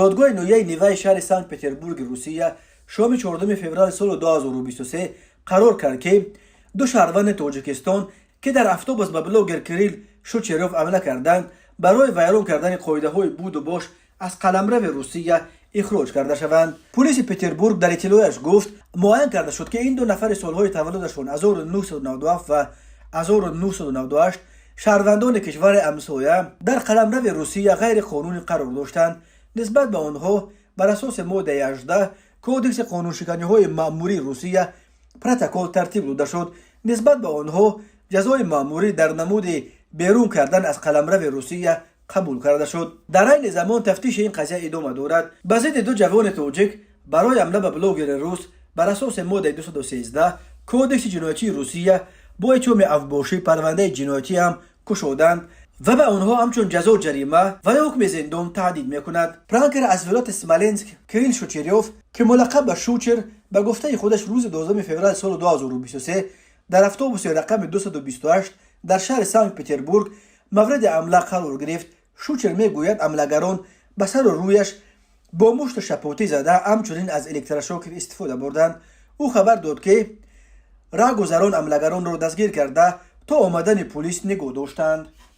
Додгоҳи ноҳияи Неваи шаҳри Санкт Петербурги Русия шоми 4 феврали соли 2023 қарор кард, ки ду шаҳрванди Тоҷикистон, ки дар автобус ба блогер Кирилл Шучеров ҳамла карданд, барои вайрон кардани қоидаҳои буду бош аз қаламрави Русия ихроҷ карда шаванд. Пулиси Петербург дар иттилояш гуфт, муайян карда шуд, ки ин ду нафари солҳои таваллудашон 1997 ва 1998, шаҳрвандони кишвари ҳамсоя, дар қаламрави Русия ғайриқонунӣ қарор доштанд. Нисбат ба онҳо бар асоси моддаи 18 Кодекси қонуншиканиҳои маъмурии Русия протокол тартиб дода шуд. Нисбат ба онҳо ҷазои маъмурӣ дар намуди берун кардан аз қаламрави Русия қабул карда шуд. Дар айни замон тафтиши ин қазия идома дорад. Ба зидди ду ҷавони тоҷик барои ҳамла ба блогери рус бар асоси моддаи 213 Кодекси ҷиноятии Русия бо иттиҳоми авбошӣ парвандаи ҷиноятӣ ҳам кушоданд ва ба онҳо ҳамчун ҷазо ҷарима ва ё ҳукми зиндон таҳдид мекунад. Пранкер аз вилояти Смоленск Кирилл Шучерёв, ки мулаққаб ба Шучер, ба гуфтаи худаш, рӯзи 12 феврали соли 2023 дар автобуси рақами 228 дар шаҳри Санкт Петербург мавриди ҳамла қарор гирифт. Шучер мегӯяд, ҳамлагарон ба сару рӯяш бо мушту шапотӣ зада, ҳамчунин аз электрошокер истифода бурданд. Ӯ хабар дод, ки раҳгузарон ҳамлагаронро дастгир карда, то омадани пулис нигоҳ доштанд.